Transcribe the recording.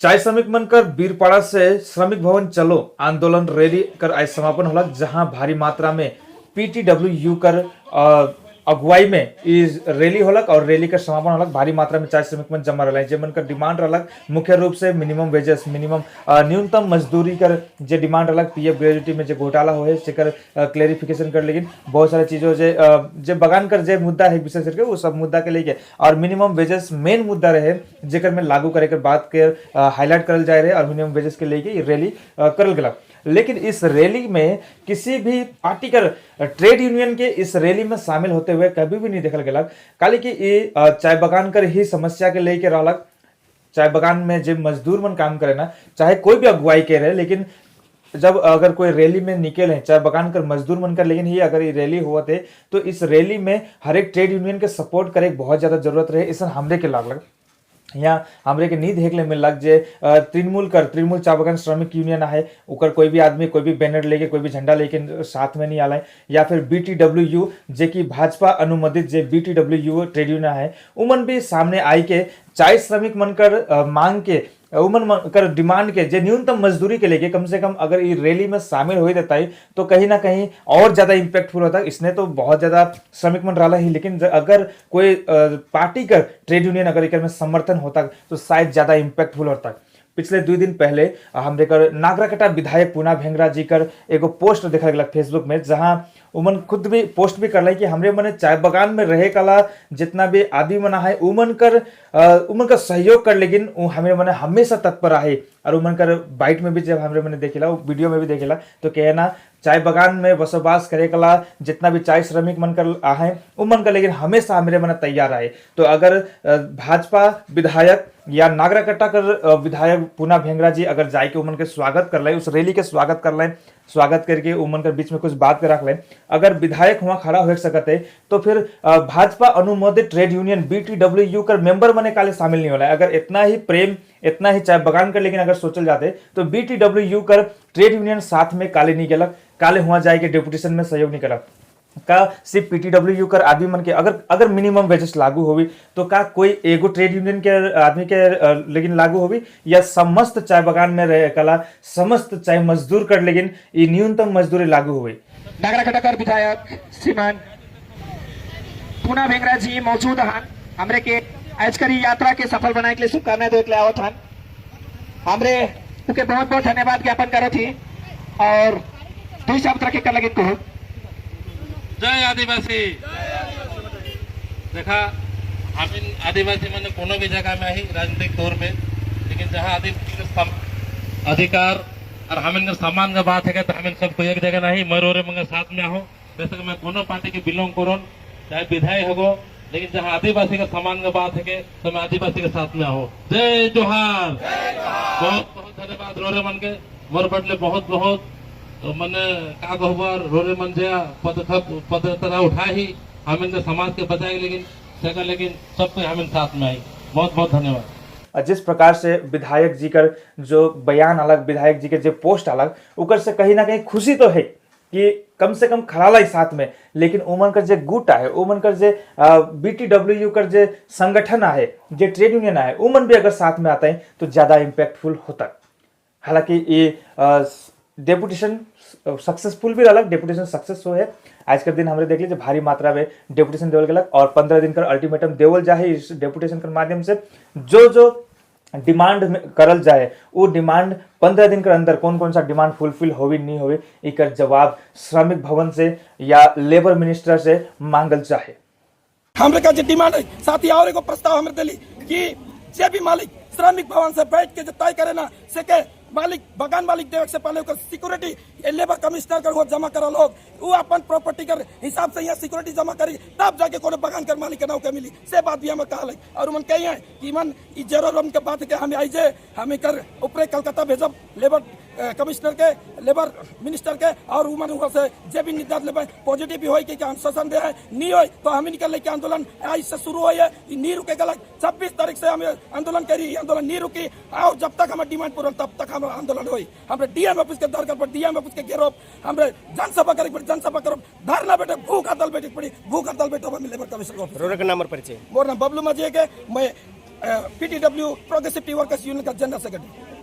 चाय श्रमिक मन कर बीरपाड़ा से श्रमिक भवन चलो आंदोलन रैली कर आज समापन होलक, जहां भारी मात्रा में पीटीडब्ल्यू कर अगुवाई में इस रैली होलक और रैली का समापन होलक। भारी मात्रा में चाय श्रमिक मन जमा रहा, जे मन कर डिमांड रहलक मुख्य रूप से मिनिमम वेजेस, मिनिमम न्यूनतम मजदूरी कर जे डिमांड रहलक, पीएफ ग्रेजुटी में जो घोटाला हो है सेकर क्लेरिफिकेशन कर, लेकिन बहुत सारे चीजों जे जे बगान कर जे मुद्दा है विशेष करके वो सब मुद्दा के लेके और मिनिमम वेजेस मेन मुद्दा रहे, जेकर में लागू करे के बात के हाईलाइट करल जाए रहे और मिनिमम वेजेस के लेके रैली करल गया। लेकिन इस रैली में किसी भी पार्टी कर ट्रेड यूनियन के इस रैली में शामिल होते हुए कभी भी नहीं देखल गया। काली कि ये चाय बगान कर ही समस्या के लेके रहलक। चाय बगान में जो मजदूर मन काम करे ना, चाहे कोई भी अगुवाई के रहे, लेकिन जब अगर कोई रैली में निकले हैं चाय बगान कर मजदूर मन कर, लेकिन ये अगर ये रैली हुआ थे तो इस रैली में हर एक ट्रेड यूनियन के सपोर्ट करे बहुत ज्यादा जरूरत रहे। इस हमरे के लागलक यहाँ हमरे के नहीं देख ले मिलक जे तृणमूल कर तृणमूल चाय बगान श्रमिक यूनियन है, ओकर कोई भी आदमी कोई भी बैनर लेके, कोई भी झंडा लेके साथ में नहीं आला है, या फिर बीटीडब्ल्यू जे की भाजपा अनुमोदित जे बीटीडब्ल्यू ट्रेड यूनियन है, उमन भी सामने आई के चाय श्रमिक मन कर मांग के, उमन कर डिमांड के जे न्यूनतम मजदूरी के लेके कम से कम अगर ये रैली में शामिल हो देता है तो कहीं ना कहीं और ज्यादा इम्पैक्टफुल होता है। इसने तो बहुत ज्यादा श्रमिक मन रहा ही, लेकिन अगर कोई पार्टी कर ट्रेड यूनियन अगर एकर में समर्थन होता तो शायद ज्यादा इम्पैक्टफुल होता। पिछले 2 दिन पहले हमरे कर नागराकटा विधायक पूना भेंगरा जी कर एगो पोस्ट देखल गेलक फेसबुक में, जहां उमन खुद भी पोस्ट भी कर कि हमरे मने चाय बगान में रहे कला जितना भी आदमी मना है उमन का सहयोग कर, लेकिन उ हमरे मने हमेशा तत्पर आहे। और उमन कर बाइट में भी जब हमरे मने देखेला, वो वीडियो में भी देखेला, तो कहना चाय बगान में बसोबास करे कला जितना भी चाय श्रमिक मन कर आहे उमन कर लेकिन हमेशा हमरे मने तैयार आए। तो अगर भाजपा विधायक या नागराकट्टा कर विधायक पूना भेंगरा जी अगर जाए के उमन के स्वागत कर ले, उस रैली के स्वागत कर ले, स्वागत करके उमन के बीच में कुछ बात कर रख ले, अगर विधायक वहां खड़ा हो सकते तो फिर भाजपा अनुमोदित ट्रेड यूनियन बीटीडब्ल्यू कर मेंबर बने काले शामिल नहीं होला? अगर इतना ही प्रेम, इतना ही चाय बगान कर लेकिन अगर सोचल जाते तो बीटीडब्ल्यू कर ट्रेड यूनियन साथ में काले नहीं गेलक, काले हुआ जाए के डेपुटेशन में सहयोग नहीं करक? का सिर्फ पीटीडब्ल्यू कर आदमी मन के अगर अगर मिनिमम वेजेस लागू होवी तो का कोई एगो ट्रेड यूनियन के आदमी के लेकिन लागू होवी या समस्त चाय बगान में रहे कला समस्त चाय मजदूर कर लेकिन ये न्यूनतम मजदूरी लागू हुई? नागराकटाकर विधायक श्रीमान पूना भेंगरा जी मौजूद हन। हमरे के आज करी यात्रा के सफल बनाए के लिए शुभकामनाएं दे के आवत हन। हमरे उके बहुत बहुत धन्यवाद ज्ञापन करत थी और दुई शब्द रखे कर लगे को। जय आदिवासी। देखा, हम आदिवासी मैंने कोनो भी जगह में ही राजनीतिक तौर पे, लेकिन जहाँ आदिवासी के अधिकार और हम इनके सम्मान का बात है तो हम सबको एक जगह नहीं मरोरे मंगे साथ में आहो। वैसे मैं कोनो पार्टी के बिलोंग करो, चाहे विधायक हो, लेकिन जहाँ आदिवासी का सम्मान का बात है तो मैं आदिवासी के साथ में आहो। जय जोहार। बहुत बहुत धन्यवाद रोरे मन के। मोर बदले बहुत बहुत तो मने का कहबर, रोरे मन जे पद पद तरह उठा ही हम इनके समाज के बचाए, लेकिन सका, लेकिन सबको हम साथ में आई। बहुत बहुत धन्यवाद। और जिस प्रकार से विधायक जी कर जो बयान अलग, विधायक जी के जो पोस्ट अलग, ऊपर से कहीं ना कहीं खुशी तो है कि कम से कम खड़ा लाई साथ में, लेकिन उमन कर जे गुट आहे, उमन कर जे बीटीडब्ल्यू कर जे संगठन आहे, जे ट्रेड यूनियन आहे, उमन भी अगर साथ में आता है तो ज़्यादा इम्पैक्टफुल होता। हालांकि ये डेपुटेशन सक्सेसफुल भी रहलक, डेपुटेशन सक्सेस हो है। आज के दिन हमरे देख लीजिए, भारी मात्रा में डेपुटेशन देवल गेलक और 15 दिन का अल्टीमेटम देवल जाए। इस डेपुटेशन के माध्यम से जो जो डिमांड करल जाए, वो डिमांड 15 दिन के अंदर कौन कौन सा डिमांड फुलफिल होवी, नहीं होवी, एकर जवाब श्रमिक भवन से या लेबर मिनिस्टर से मांगल चाहे। हमरे का जो डिमांड है, साथ ही और एगो प्रस्ताव हमरे दिली कि जे भी मालिक श्रमिक भवन से बैठ के जो तय करे ना से के मालिक, बगान मालिक देवे से पहले ओकर सिक्योरिटी लेबर कमिश्नर कर वहाँ जमा करल लोग, वो अपन प्रॉपर्टी कर हिसाब से यहाँ सिक्योरिटी जमा करी, तब जाके कोनो बगान कर मालिक के नाव के मिली, से बात भी हमें कहल। और उमन कही है कि मन ई जरूर के बात के हमें आइजे, हमें कर ऊपरे कलकत्ता भेजब लेबर कमिश्नर के, लेबर मिनिस्टर के और उमन वहाँ से जे भी निर्देश लेबे पॉजिटिव भी होई कि अनुशासन दे है, नहीं होई तो हमें निकल के आंदोलन आज से शुरू हुई है, ई नहीं रुके गलत। 26 तारीख से हमें आंदोलन करी, ई आंदोलन नहीं रुकी और जब तक हमारे डिमांड पूरा तब तक हमारा आंदोलन हुई। हमरे डीएम ऑफिस के दरकार पर डीएम ऑफिस के घेरो, हमरे जनसभा करे पड़ी, जनसभा करो, धरना बैठे, भूख हड़ताल बैठे पड़ी, भूख हड़ताल बैठो हम लेबर कमिश्नर ऑफिस। रोरे के नाम और परिचय? मोर नाम बबलू माझी है के मैं PTW progressive tea workers union का general secretary.